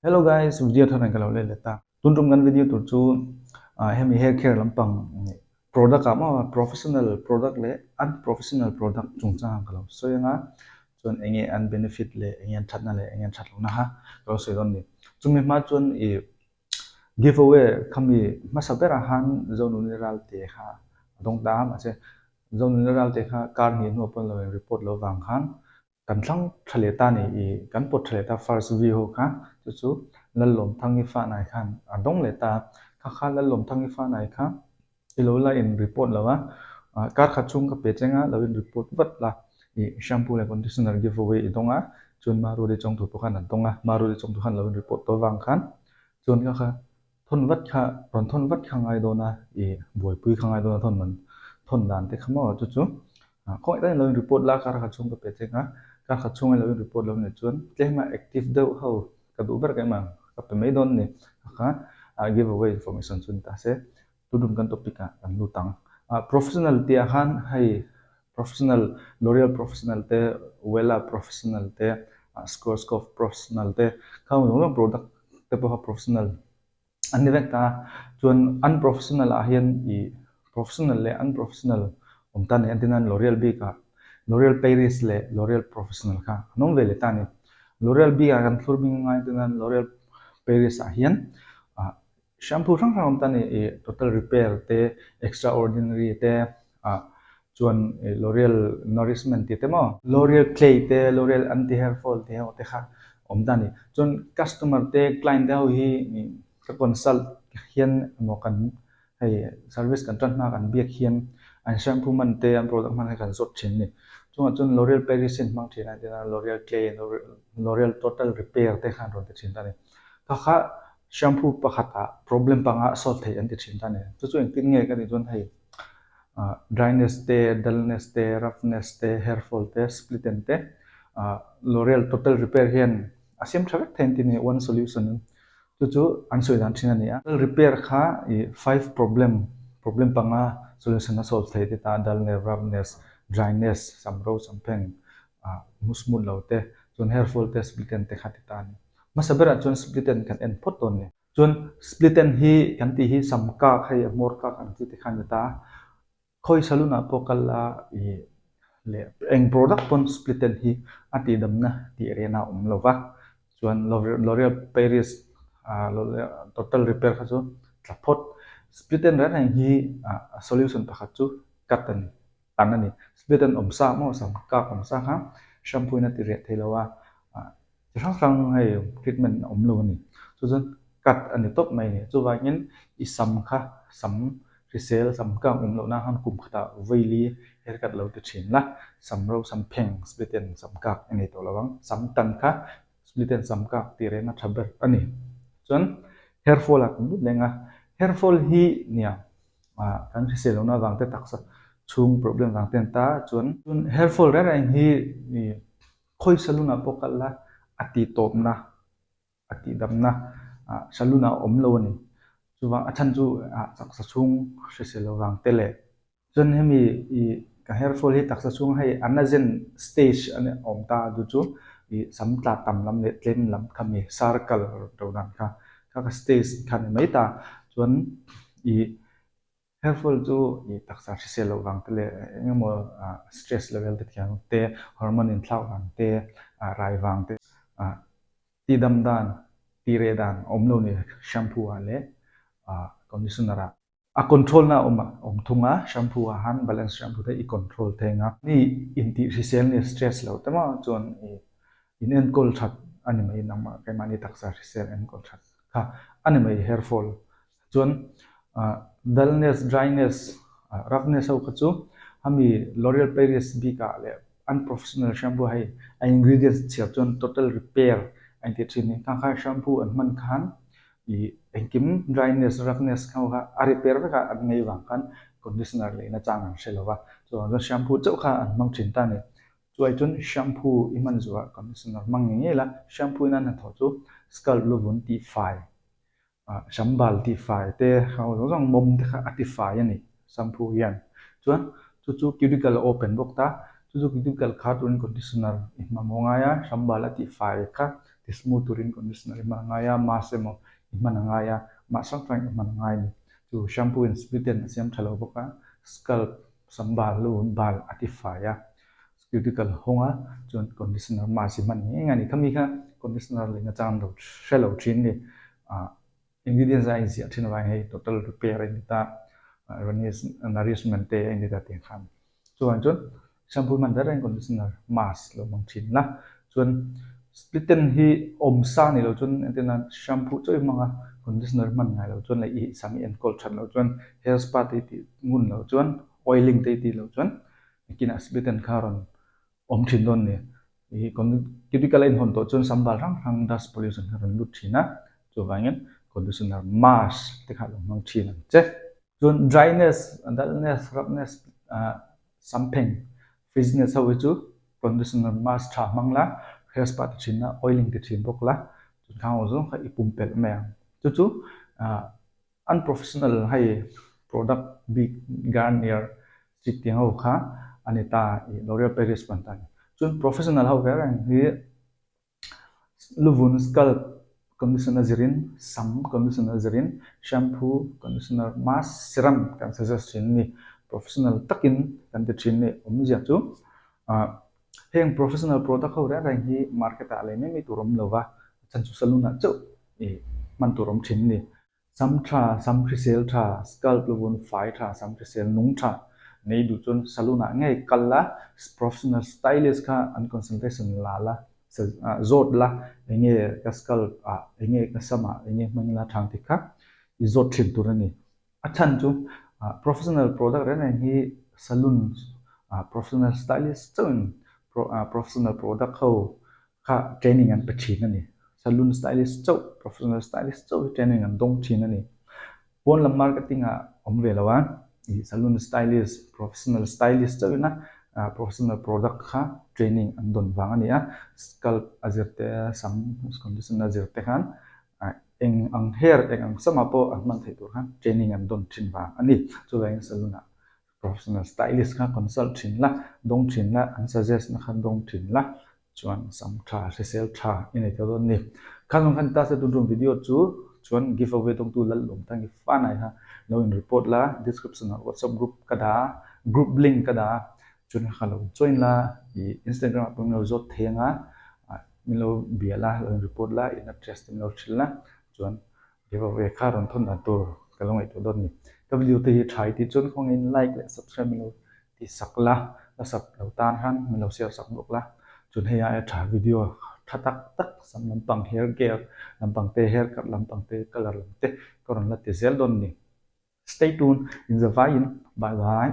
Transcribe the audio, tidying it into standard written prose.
Hello guys, video thar nen ka lo let leh ta. Tun tum kan video tur chu hemi hair care lampang product ah maw professional product leh unprofessional product chungchang ka lo sawi anga chuan enge an benefit leh enge an thatna leh enge an that lohna kha ka lo sawi dawn a ni. Chumi hma chuan ih give away khami hmasa berah khan Zonuni Ralte kha a dawng ta a mahse Zonuni Ralte kha kar hnih hnuah pawn lo in report lo vang khan Kan thlang tha leh ta ni i kan pawt tha leh ta first view ho kha chu chu Lallawmthangi Fanai khan a dawng leh ta kha kha Lallawmthangi Fanai kha i lo la in report lo a kar khat chhung ka pe cheng a lo in report vat la i shampoo leh conditioner give away i dawng a chuan Maruri chawngtu pawh khan a dawng a Maruri chawngtu khan lo in report tawh vang khan chuan kha kha Thawn vat kha, rawn thawn vat kha ngai dawn a, i buaipui kha ngai dawn a thawn man thawn dan te kha maw chu chu khawngaih takin lo in report la kar khat chhung ka pe cheng a, kar khat chhunga lo in report lo nih chuan tlema active deuh ho ka duh ber keimah ka pe mai dawn a ni kha give away information chu ni ta se tundun kan topic ah kan lut ang. Professional tih ah khan hei professional L'Oreal professional te Wella professional te Schwarzkopf professional te khang zawng zawng product te pawh kha professional an ni vek ta a, chuan unprofessional ah hian ih professional leh unprofessional awm ta a ni entir nan L'Oreal bik ah L'Oreal Paris leh L'Oreal professional kha an awm ve leh ta a ni. L'Oreal bik ah kan thlur bing a ngai entir nan L'Oreal Paris ah hian ah shampoo hrang hrang a awm ta a ni ih total repair te extra ordinary te ah chuan L'Oreal nourishment tih te maw L'Oreal clay te L'Oreal anti hair fall tih ho te kha awm ta a ni. Chuan customer te client te ho hi ka consult hian emaw kan hei service kan tan hma kan biak hian an shampoo hman te an product hman te kan zawt thin a ni. Chungah chuan L'Oreal Paris hi an hmang thin a entirna L'Oreal clay L'Oreal total repair te khan rawn ti thin ta a ni. Kha kha shampoo pakhatah problem panga solve theih an ti thin ta a ni. Chu chu engtin nge ka tih chuan hei Dryness te, dullness te, roughness te, hair fall te, split end te L'Oreal Total Repair hian a siam tha vek thei an ti a ni, one solution in. Chu chu an sawi dan thin a ni a. Total Repair kha ih five problem, problem panga solution a solve thei te ta, dullness, roughness, dryness, sam ro, sam pheng, hmu smooth lo te, chuan hair fall te, split end te kha ti ta a ni. Hmasa berah chuan split end kan en phawt dawn a ni. Chuan split end hi kan tih hi sam kak hei a hmawr kak ang chi te khan ni ta. Khawi salon ah pawh kal la i leh eng product pawn split end hi a tihdamna tih rehna a awm lo va. Chuan L'Oreal Paris total repair kha chu tla phawt. Split end reng reng hi a solution pakhat chu cut a ni, tan a ni. Split end awm sa maw sam kak awm sa kha shampoo in a ti reh thei lo a. Chi hrang hrang hei treatment a awm lo a ni. Chu chuan cut a ni tawp mai a ni. Chuvangin i sam kha sam hrisel sam kang awm loh nan khan kum khatah vaili hair cut lo ti thin la, sam ro sam pheng split end sam kak i nei tawh lo ang. Sam tan kha split end sam kak tih reng a tha ber a ni. Chuan hair fall ah kan lut leng a, hair fall hi nia kan hrisel lohna avang te taksa chhung problem vang te an ta chuan hair fall reng reng hi Khawi salon ah pawh kal la a tih tawpna, a tih damna salon ah a awm lo a ni. Chuvang a chhan chu taksa chhung hrisel lo vang te leh. Chuan hemi i ka hair fall hi taksa chhung hei anagen stage a awm ta a chu chu i sam tla tam lam leh tlem lam kha mi circle ro dan kha kha ka stage kha ni mai ta. Chuan i Hair fall chu i taksa hrisel loh vang te leh eng emaw stress level te thiam te, hormone inthlak vang te, rai vang te tihdam dan, tireh dan a awm lo ni shampoo ah leh conditioner ah. A control na a awm a awm thung a, shampoo ah han balance shampoo te i control theng a. Mi intih hrisel ni stress loh te maw chuan i in enkawl that a ni mai nangmah keimahni taksa hrisel enkawl that kha a ni mai hair fall Chuan dullness, dryness, roughness ho kha chu hemi L'Oreal Paris bikah leh unprofessional shampoo hei a ingredients chhiar chuan total repair a intih thin a ni. Khang kha shampoo an hman khan ih engkim dryness, roughness ho kha a repair vek a an ngei vang khan conditioner leh nachang an hre lo va, chuvang chuan shampoo chauh kha an hmang thin ta a ni. Chuai chuan shampoo i hman zuah conditioner hmang ngei ngei la, shampoo in a hnathawh chu scalp luvun tihfai Sambal tifai te ho zawng zawng mawm te kha a tifai a ni shampoo hian. Chuan chu chu cuticle a open bawk ta, chu chu cuticle kha turin conditioner i hmang haw ngai a, sambal a tifai kha Ti smooth turin conditioner i hman a ngai a, mask emaw i hman a ngai a, mah hrang hrang i hman a ngai a ni. Chu shampoo in split ten a siam tha lo bawk a, scalp sam bal lu bal a ti fai a, cuticle hawng a, chuan conditioner mask i hman ngei ngei a ni. Khami kha conditioner leh nachang lo hre lo thin ni. Ah Ingredients a inziah thin avangin hei total repair a inti ta, nourishment te a inti ta tih ang khan. Chuvang chuan shampoo hman ber reng conditioner mask lo hmang thin la. Chuan split end hi awm sa ni lo chuan entir nan shampoo chawi hmang a conditioner hman ngai lo chuan leh i sam i enkawl that loh chuan hair spa te i tih ngun loh chuan oiling te i tih loh chuan nikinah split end kha rawn awm thin dawn ni. I cuticle a inhawn tawh chuan sam bal hrang hrang dust pollution kha rawn lut thin a, chuvangin conditioner mask te kha lo hmang thin ang che. Chuan dryness, dullness, roughness, sam pheng, frizziness ho hi chu conditioner mask tha hmang la, hair spa ti thin la, oiling ti thin bawk la, chuan khang ho zawng kha i pumpelh mai ang. Chu chu Unprofessional hei product bik Garnier chi tiang ho kha a ni ta i L'Oreal Paris pawh an ta a ni. Chuan professional ho ve reng hi luvun scalp conditioner zirin sam conditioner zirin shampoo conditioner mask serum kan suggest thin a ni. Professional takin kan ti thin a ni awmzia chu ah heng professional product ho reng reng hi market ah lei mai mai tur awm lo va a chhan chu saloon ah chauh i hman tur awm thin a ni. Sam tha, sam hrisel tha, scalp luvun fai tha, sam hrisel nung tha nei duh chuan saloon ah ngei kal la, professional stylist kha an consultation la la, zawt la, enge ka scalp ah, enge ka sam ah, enge hmang ila tha ang tih kha i zawt thin tur a ni. A chhan chu professional product reng reng hi saloon professional stylist chauhin professional product ho kha training an pe thin a ni. Saloon stylist chauh, professional stylist chauh hi training an dawng thin a ni. Pawn lam marketing ah awm ve lo a, ih saloon stylist, professional stylist chauh ina professional product kha training an dawn vang a ni a. Scalp a zir te, sam condition a zir te khan eng ang hair, eng ang samah pawh an hman theih tur khan training an dawn thin vang a ni. Chuvangin saloon ah Professional stylist kha consult thin la, dawng thin la, an suggest na kha dawng thin la, chuan sam tha, hrisel tha i nei thei dawn a ni. Kha zawng khan ta se tun tum video chu chuan give away dawngtu Lalawm Thangi Fanai kha lo in report la, description ah WhatsApp group ka dah a, group link ka dah a, chuan kha lo join la, i Instagram ah pawh min lo zawt thei ang a, min lo bia la, lo in report la, in address te min lo hrilh la, chuan Giveaway kha rawn thawn dan tur ka lo ngaihtuah dawn a ni. Ka video te hi tha i tih chuan khawngin like leh subscribe min lo ti sak la, la sub lo tan khan min lo share sak bawk la. Chuan hei aia tha video tha tak tak sam lampang hair care lampang te hair cut lampang te colour lam te ka rawn la ti zel dawn a ni. Stay tuned in zavaiin bye bye.